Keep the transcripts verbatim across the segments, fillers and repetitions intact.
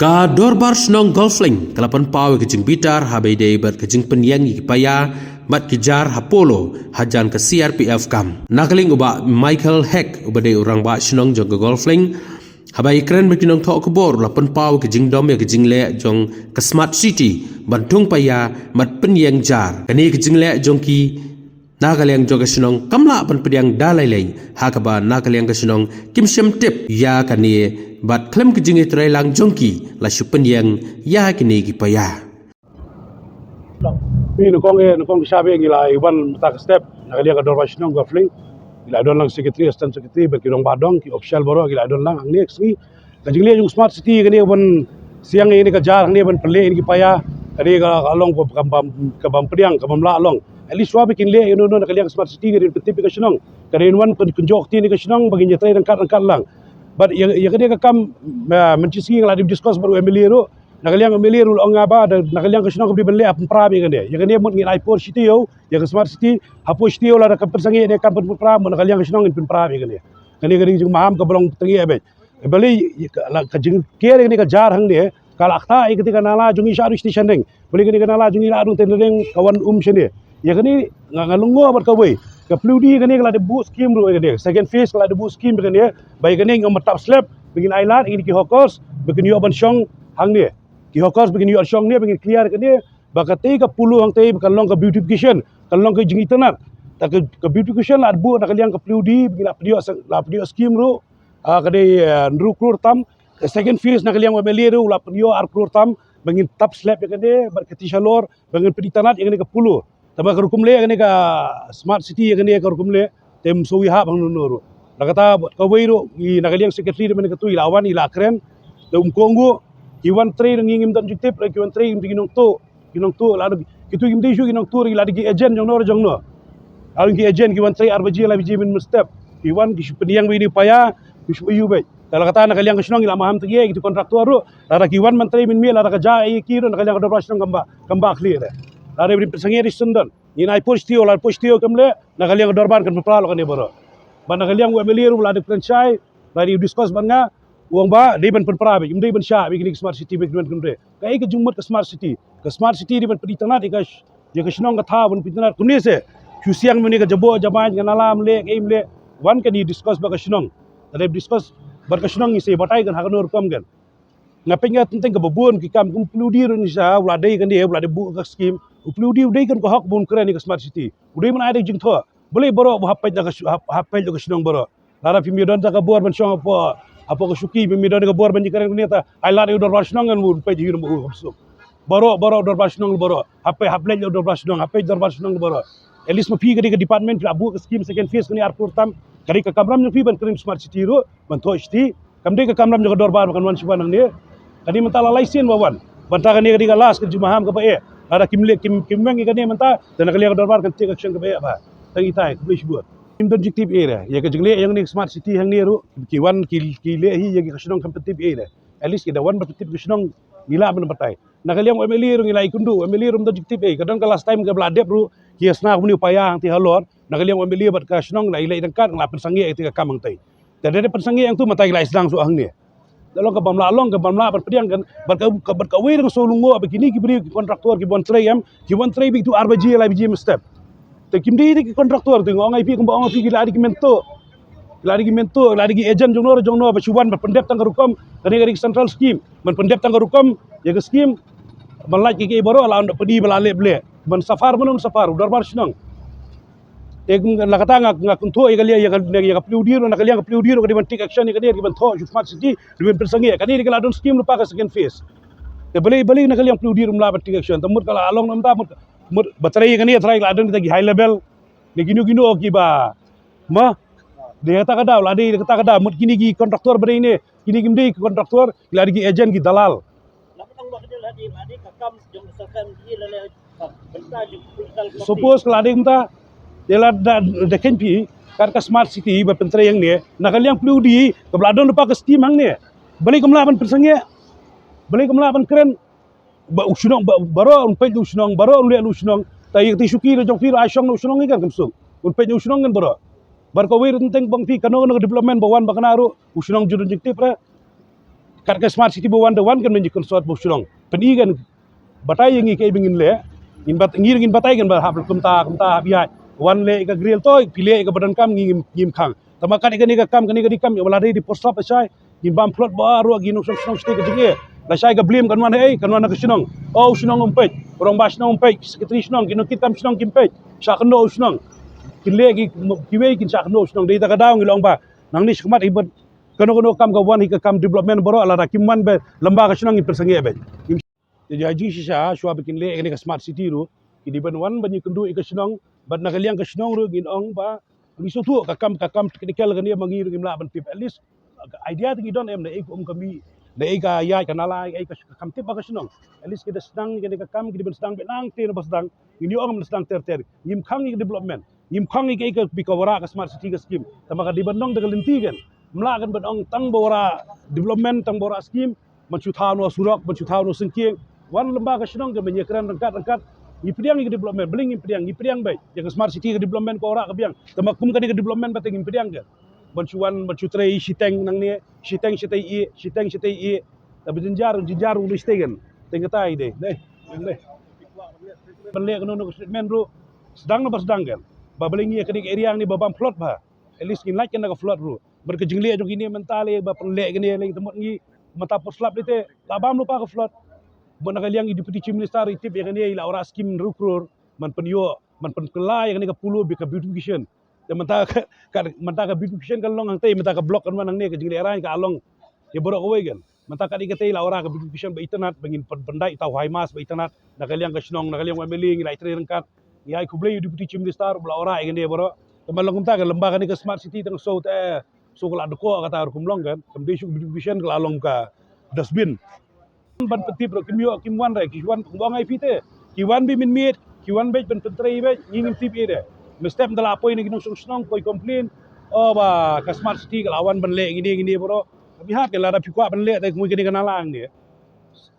Ka Dorbar Shnong Golf Link ka la pynpaw ïa ka jingbitar ha ba ïadei bad ka jingpynïeng ïa ki paia bad ki jar ha Polo hajan ka C R P F camp. Na ka liang u Bah Michael Heck uba dei u Rangbah Shnong jong ka Golf Link, haba ïakren bad ki nongthoh khubor, u la pynpaw ïa ka jingdom ïa ka jingleh jong ka Smart City ban thung paia bad pynïeng jar. Kane ka jingleh jong ki na ka liang jong ka shnong kam lah ban pdiang da lei lei, ha kaba na ka liang ka shnong kim shym tip ïa kane, bad khlem ka jingïatreilang jong ki la shu pynïeng ïa kine ki paia. Phi, nyngkong eh, nyngkong ki sha beh ngi la ïa wan mynta ka step na ka liang ka Dorbar Shnong Golf Link. Ngi la don lang secretary, assistant secretary, bad ki rangbah dong, ki official baroh ngi la don lang hangne ka sngi. Ka jingleh jong Smart City kane ban siang ïa kane ka jar hangne ban pynleh ïa kine ki paia, kane ka, ka long ka, ka bym, ka bym pdiang, ka bym lah long. At least shuwa ba kin leh ïa no no na ka liang Smart City ka dei ban pyntip ïa ka shnong, ka dei ban wan pyn-, pynjot ïa ka shnong ba ngin ïatrei ryngkat ryngkat lang. Bad ïa, ïa kane ka kam, ah, mynta ka sngi ngi la dep discuss bad u M L A ruh. Na ka liang u M L A ruh u la ong ïa nga ba da, na ka liang ka shnong kam dei ban leh ha pynpra beit ïa kane. Ïa kane mut ngin ai por shi taïew ïa ka Smart City. Hapoh shi taïew lada kam pynsangeh ne kam pynpra, mut na ka liang ka shnong ngin pynpra beit ïa kane. Kane ka dei ka jingmaham kaba long tyngeh beit. Balei ka, la, ka jingker ïa kane ka jar hangne ka la ktah ïa kata ka nala jong ngi sha ruh station ring. Balei kane ka nala jong ngi la rung te ring ka wan um shane. Ïa kane nga, nga lyngngoh bad kawei. Ka P W D kane ka la dep buh skim ruh ïa kane. Second phase ka la dep buh skim ïa kane. Ba ïa kane ngin ym tap slab, ba ngin ai lad ïa kine ki hawkers ba kin ïoh ban shong hangne. Ki hawkers ba kin ïoh shong ne, ba ngin clear ïa kane. Ba katei ka Polo hangtei ba kan long ka beautification, kan long ka jingitynnad. Ta ka, ka beautification la buh na ka liang ka P W D, ba ngin la pynïoh sa-, la pynïoh skim ruh, ah, ka dei, eh, hynriew klur tam. Ka second phase na ka liang u M L A ruh u la pynïoh ar klur tam ba ngin tap slab ïa kane bad ka tisa lor ba ngin pynitynnad ïa kane ka Polo. Tangba ka rukom leh ïa kane ka Smart City ïa kane ka rukom leh te ym sngewthuh hap hangno hangno ruh. Na kata kawei ruh, i na ka liang secretary te mynta katu i la wan i la kren. Te um kohnguh, ki wan trei ruh ngi ngim don jingtip, ki wan trei ruh ki nongtuh, ki nongtuh la ruh, kitu kim dei shuh ki nongtuh ruh, ki la dei ki agent jong no ruh jong no. La ruh ki agent ki wan trei ar baje lai baje mynstep. Ki wan ki shu pynïeng beit ïa kine ki paia, ki shu ïoh beit. Te la kata na ka liang ka shnong ngi la maham tyngeh, kitu contractor ruh lada ki wan ban trei mynmiet, lada ka jia ïa ki ruh na ka liang ka dorbar shnong kam bah, kam bah khlieh re. Lada ym pynsangeh ri sendon. Ngin ai por shi taïew, lada por shi taïew kam leh, na ka liang ka dorbar kan pynpra lok kane baroh. Bad na ka liang u M L A ruh la dep kren shai, la dep discuss bad nga, u ong ba dei ban pynpra beit, ym dei ban shah beit kine ki Smart City beit, kine ban kynre. Kaei ka jingmut ka Smart City? Ka Smart City dei ban pynitynnad ïa ka sh-, ïa ka shnong ka thaw, ban pynitynnad. Kumne se shu siang mynne ka jaboh jabain, ka nala ym leh, kaei ym leh. Wan kan ïa discuss bad ka shnong. Lada dep discuss bad ka shnong ngi sa batai kan ha kano rukom kan. Nga peit nga teng teng kaba bun ki kam kum P W D ruh ngi sa, u la dei kane, u la dei buh ka skim. U P W D u dei kan ka hok ban kren ïa ka Smart City. U dei ban ai da ka jingthoh. Balei baroh ba hap peit da ka sh-, hap, hap peit da ka shnong baroh. Lada phim ïadon da ka bor ban shong hapoh, hapoh ka shuki, phim ïadon da ka bor ban ïakren kane, ta ai lad ïa u dorbar shnong ngan bun peit ïa u nongbuh u kham suk. Baroh, baroh dorbar shnong baroh. Hap peit, hap leit ïa u dorbar shnong, hap peit dorbar shnong baroh. At least ma phi ka dei ka department phi la buh ka skim second phase kane ar klur tam. Ka dei ka kamram jong phi ban kren Smart City ruh, ban thoh shuti. Kam dei ka kamram jong ka dorbar ba kan wan shuwa nangne. Kane mynta la lai sien ba wan. Bad ta kane ka dei ka last ka jingmaham kaba eh. Lada kim leh, kim, kim weng ïa kane mynta, te na ka liang ka dorbar kan take action kaba eh ba. Tang itai, khublei shibun. Kim don jingtip ei re. Ïa ka jingleh ïa kane ka Smart City hangne ruh, ki wan ki, ki leh hi, ïa ka shnong kam pyntip ei re. At least ki da wan ba pyntip ka shnong, ngi lah ban batai. Na ka liang u M L A ruh ngi la ïakynduh, u M L A ruh ym don jingtip ei. Ka don ka last time kaba la dep ruh, ki ïa sna kumne u paia hangtei halor. Na ka liang u M L A bad ka shnong la ïaleh ryngkat, la pynsangeh ïa kata ka kam hangtei. Te da dep pynsangeh hangtu mynta ki la ïa sdang shuh hangne. Da long ka bym lah long, ka bym lah ban pdiang kan, bad ka, ka, bad kawei ruh nga sngew lyngngoh ba kine ki briew ki contractor ki wan trei em, ki wan trei beit tu ar baje lai baje mynstep. Te kim dei ki contractor tu, nga ong ïa phi, kumba ong ïa phi, ki la dei ki mentor. Ki la dei ki mentor, ki la dei ki agent jong no jong no, ba shu wan ban pyndep tang ka rukom, kane ka dei ka central scheme, ban pyndep tang ka rukom, ïa ka scheme, ban lait ki, ki baroh la ong da pdi ba la leh bleh, ban suffer, ban suffer u dorbar shnong. Te kum la kata nga, nga kynthoh ïa ka liang, ïa ka, ïa ka P W D ruh, na ka liang ka P W D ruh ka dei ban take action ïa kane, ka dei ban thoh sha Smart City, dei ban pynsangeh. Kane dei ka la don skim lypa ka second phase. Te balei, balei na ka liang P W D ruh ym lah ban take action. Te mut ka la long na mynta, mut, mut ba trei ïa kane, trei la don kita ki high level. Ne kino kino kiba, ma, dei kata ka daw, la dei kata ka daw, mut kine ki contractor ba dei ne, kine kim dei ki contractor, ki la dei ki agent, ki dalal. Suppose ka la dei mynta, te la da, da khein phi kat ka Smart City ba pyntrei hangne, na ka liang P W D kaba la don lypa ka skim hangne. Balei kam lah ban pynsangeh? Balei kam lah ban kren? Ba u shnong, ba, baroh un peit u shnong, baroh un leh u shnong. Ta ïa kata shuki ruh jong phi ruh ai shong u shnong ïa kan kam suk. Un peit u shnong kan baroh. Bad kawei ruh teng teng bang phi kano kano development ba wan ba kane ruh u shnong ju don jingtip re. Kat ka smart city ba wan da wan kan mynta consult ba u shnong. Pyni kan batai ïa ngi kaei ba ngin leh. Ngin bat, ngi ngin batai kan ba hap kumta kumta hap ïaid. Wan leh ka grill to, phi leh ka ba donkam ngi ngim, ngim khang. Tangba kat kane ka kam, kane ka dei kam ïa ba la dei di por slap lashai. Ngin bam plot ba ruh ngi nongshong shnong shatei ka jingeh. Lashai ka blame kan wan hei, kan wan na ka shnong. O u shnong um peit, u rangbah shnong um peit, secretary shnong, ki nongkitkam shnong kim peit. Shah kynnoh u shnong. Kin leh ki, kiwei kin shah kynnoh u shnong. Dei ta ka daw ngi long ba nangne shakhmat hi bad kano kano kam ka wan hi ka kam development baroh, lada kim wan ba lamba ka shnong ngin pynsangeh bad. Te ïa jingshisha shuwa ba kin leh kane ka smart city ruh, ki dei ban wan ban ïakynduh ïa ka shnong, bad na ka liang ka shnong ruh ngin ong ba ngi sngewthuh ka kam, ka kam technical kane ma ngi ruh ngim lah ban tip. At least ka idea te ngi don em, na ei ka um ka mih, na ei ka ïaid ka nala, ei ka kam tip ba ka shnong. At least ki da sdang kane ka kam, ki dei ban sdang bad nangta na ba sdang, ngin ïa ong ban sdang ter ter. Ngim khang ïa ka development, ngim khang ïa ka, ïa ka, ba ka wanrah ka smart city ka scheme. Tangba ka dei ban ong da ka lynti kan. Ym lah kan ban ong tang ba wanrah development, tang ba wanrah scheme, ban shu thaw noh surok, ban shu thaw noh syngkien. Wan lamba ka shnong kan ban ïakren ryngkat ryngkat. Ngi pdiang ïa ka development, balei ngim pdiang, ngi pdiang beit. Ïa ka smart city ka development ka wanrah ka biang. Tangba kum kane ka development ba te ngim pdiang kan. Ban shu wan, ban shu trei shiteng nangne, shiteng shatei ïa, shiteng shatei ïa. Tangba jynjar, jynjar u lei shatei kan. Teng katai dei, dei, dei. Ban leh kano kano ka treatment ruh sdang na ba sdang kan. Ba balei ngi ïa kane ka area ngi ba bam plot ba. At least ngin lait kan na ka plot ruh. Bad ka jingleh jong kine mynta lei ba pynleh kine lei, te mut ngi mynta por slap lei te la bam lypa ka plot. Bad na ka liang i Deputy Chief Minister i tip ïa kane, i la wanrah scheme hynriew klur ban pynïoh, ban pynkylla ïa kane ka polo bad ka beautification. Te mynta ka, ka, mynta ka beautification kan long hangtei, mynta ka block kan wan hangne, ka jinglehrain ka long ïa baroh kawei kan. Mynta ka dei katei la wanrah ka beautification ba itynnad, ba ngin pyn-, pyndait uta u high mast ba itynnad na ka liang ka shnong, na ka liang u M L A ngi la ïatrei ryngkat. Ngi ai khublei ïa u Deputy Chief Minister ba la wanrah ïa kane baroh. Te ma long kumta ka lamba kane ka smart city tang shu te, shu ka la dkoh kata rukom long kan. Kam dei shu ka beautification, ka la long ka dustbin. Ban pyntip ruh kim ïoh, kim wan re, ki wan, ba ngai phi te. Ki wan beit mynmiet, ki wan beit ban pyntrei beit, ngi ngim tip ïa de. Mynstep da la poi na ki nongshong shnong, poi complain. O ba ka smart city ka la wan ban leh ngine ngine baroh. Ka bihap kan, lada phi kwah ban leh te kumne kane ka nala ngne.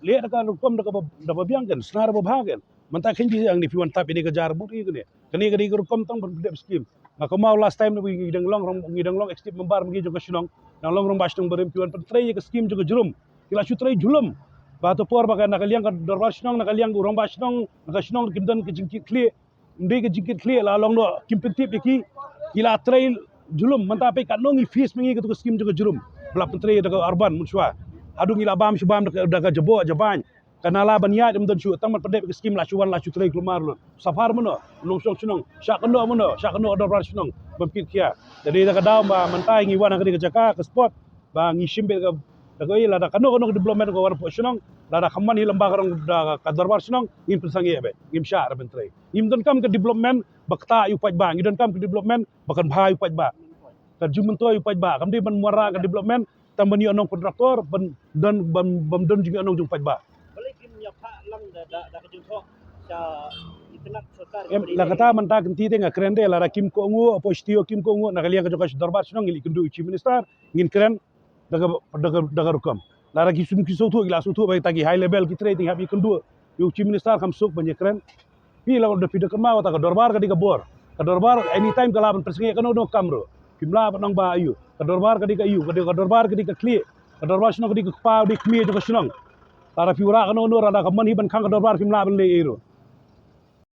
Leh da ka rukom da kaba, da ba biang kan, snar ba bha kan. Mynta khein ji ang ne phi wan tap ïa ne ka jar bud ïa kane. Kane ka dei ka rukom tang ban pyndep scheme. Nga kynmaw last time ne ngi dang long, ngi dang long executive member ma ngi jong ka shnong. Dang long rangbah shnong barim, phi wan pyntrei ïa ka scheme jong ka jrum. Ki la shu trei jhlum. Ba to por ba ka na ka liang ka dorbar shnong, na ka liang u rangbah shnong, na ka shnong kim don ka jingkit khlieh. Ym dei ka jingkit khlieh, la long noh kim pyntip ïa ki. Ki la trei jhlum, mynta peit katno ngi face ma ngi katu ka scheme jong ka jrum. Ba la pyntrei da ka urban mynshuwa. Haduh ngi la bam shu bam da ka, da ka jaboh jabain. Ka nala ban ïaid ym don shuh, tang ban pyndep ka scheme la shu wan la shu trei kulmar lut. Safar mano, nongshong shnong, shah kynnoh mano, shah kynnoh ka dorbar shnong, ban peit khia. Te dei da ka daw ba mynta ngi wan ha kane ka jaka ka spot ba ngi shim beit ka, da ka ïa lada kano kano ka development ka wan hapoh shnong, lada ka man hi lamba ka rong da ka dorbar shnong, ngin pynsangeh beit, ngim shah re ban trei. Ngim donkam ka development ba ktah ïa u paidbah, ngi donkam ka development ba kan bha ïa u paidbah. Ka jingmyntoi ïa u paidbah, kam dei ban wanrah ka development tang ban ïoh nong kontraktor, ban don, ban, ban don jingïoh nong jong u paidbah. Balei kim ïa phah lang da, da, da ka jingthoh sha itynnad sorkar? Em, la kata mynta kynti te nga kren de, lada kim kohnguh, hapoh shatei kim kohnguh, na ka liang ka jong ka dorbar shnong ngi leit kynduh u Chief Minister, ngin kren da ka, da ka, da ka rukom. Lada ki sum ki sngewthuh, ki la sngewthuh ba kita ki high level ki trei, te ngi hap ïa kynduh ïa u Chief Minister kham suk ban ïa kren. Phi la da phi da kynmaw ta ka dorbar ka dei ka bor. Ka dorbar anytime ka lah ban pynsangeh kano kano kam ruh. Phim lah ban ong ba aiu. Ka dorbar ka dei ka aiu, ka dei ka dorbar ka dei ka khlieh. Ka dorbar shnong ka dei ka kpa, ka dei ka kmie jong ka shnong. Lada phi wanrah kano kano, lada ka man hi ban khang ka dorbar phim lah ban leh ei ruh.